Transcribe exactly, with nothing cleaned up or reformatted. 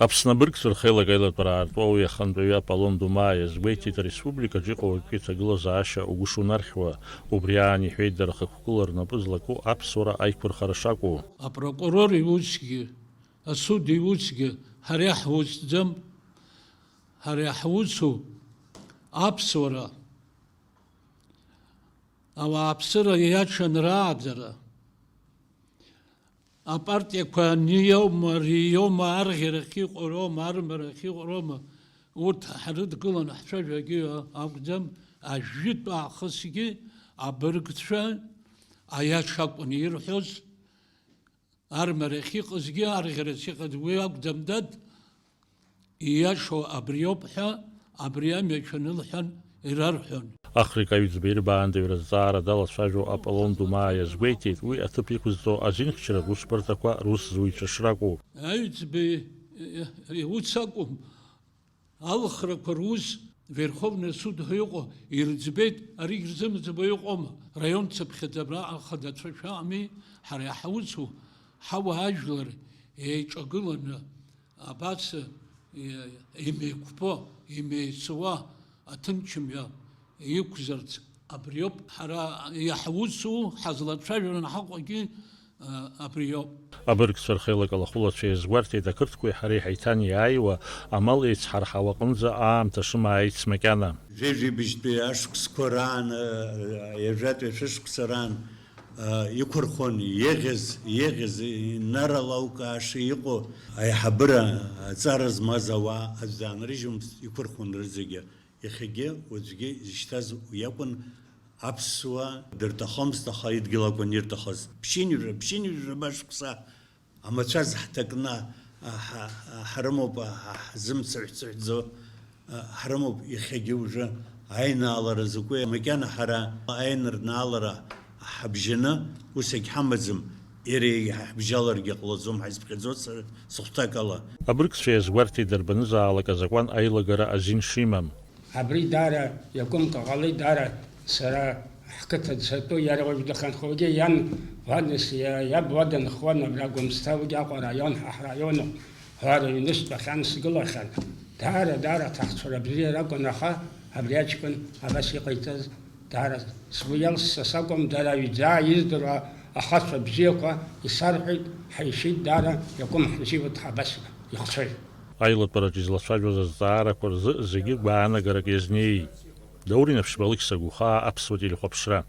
Аԥсны абыргцәа рхеилак аилатәара аартуа уи ахантәаҩы Аполлон Думаа иазгәеиҭеит, ареспубликаҿы иҟоу актәи аҭагылазаашьа угәы шунархьуа. Убри аан иҳәеит дара рхықәкыла рнапы злаку аԥсуара аиқәырхара шакәу. Апрокурор иусгьы, асуд иусгьы ҳара иаҳусӡам, ҳара иаҳусу аԥсуара, ауааԥсыра иаҽанрааӡара, апартиақәа ани иоума, ари иоума, арӷьарахь иҟоу роума, армарахь иҟоу роума, урҭ ҳрыдгыланы ҳцәажәогьы акәӡам, ажәытә аахысгьы абыргцәа аиаша акәын ирҳәоз, армарахь иҟазгьы, арӷьарахь иҟаз уи акәӡам, дад, ииашоу абриоуп ҳәа, абри амҩа шәанылҳәан ирарҳәон. Ахрик аҩӡба ирбаандаҩра азҵаара далацәажәо Аполлон Думаа иазгәеиҭеит, уи аҭыԥ иқәызҵо азинхьчаратә усбарҭақәа рус зуҩцәа шракәу. Аҩӡбеи иус акәым, алхрақәа рус Верховный суд ҳәа иҟоу ирыӡбеит, аригь рзымӡбо иҟоума? Раион цыԥхьаӡа абра ахадацәа шәаами, ҳара иаҳусу ҳауаажәлар еиҿагыланы абас, е, имеиқәԥо, имеицуа, аҭынчымҩа иқәзарц абриоуп. Ҳара иаҳусу, ҳазлацәажәараны ҳаҟоугьы, а, абриоуп. Абыргцәа рхеилак алахәылацәа иазгәарҭеит, ақырҭқәеи ҳареи ҳаиҭанеиааиуа амал еицҳарҳауа аҟынӡа аамҭа шымааиц макьана. Жәеижәибжьтәи ашықәсқәа раан, а, ҩажәатәи ашәышықәса раан, а, иқәырхон, еиӷьыз, еиӷьыз, инаралаукааша иҟоу аиҳабыра, аҵара змаз ауаа аӡә даанрыжьымызт, иқәырхон рызегьы. Иахьагьы, уаҵәгьы изышьҭаз уи акәын, аԥсуаа дырҭахымызт, аха идгьыл акәын ирҭахыз. Ԥшьынҩажәа, ԥшьынҩажәа шықәса амацәаз ҳҭакны, а, ҳа-, а, ҳрымоуп, а, ҳа-, ҳзымцыҳә-цыҳәӡо, а, ҳрымоуп, иахьагьы уже аинаалара закәи, макьана ҳара аинрнаалара ҳабжьаны ус егьҳамаӡам, иара егьҳабжьаларгьы ҟалаӡом, ҳаизԥхьаӡоит сара сыхәҭакала. Абыргцәа иазгәарҭеит дарбанызаалак азакәан аилагара азин шимам. Абри даара иакәымкәа ҟалеит, даара сара ҳқыҭа дзатәу, иара уажә дахьынхогьы иан Вадис, иа-, иаб уа дынхуан абра Гәымсҭа, уигьы Аҟәа араион, ҳа ҳраионуп, ҳәа рыҩныстә ахьан сгылахьан. Даара, даара аҭаацәара бзиа ракәын, аха абри аҷкәын абас иҟаиҵаз даара сгәы иалсса сакәым, дара аҩӡаа издыруа ахацәа бзиақәа исарҳәеит, ҳаишьит, даара иакәым ҳзиуеит, ҳабас ихцәажәо. Аилатәараҿы излацәажәоз азҵаарақәа рзы зегьы гәаанагарак иазнеиит. Даур Инаԥшьба, Алықьса Гәыхаа, Аԥсуа телехәаԥшра.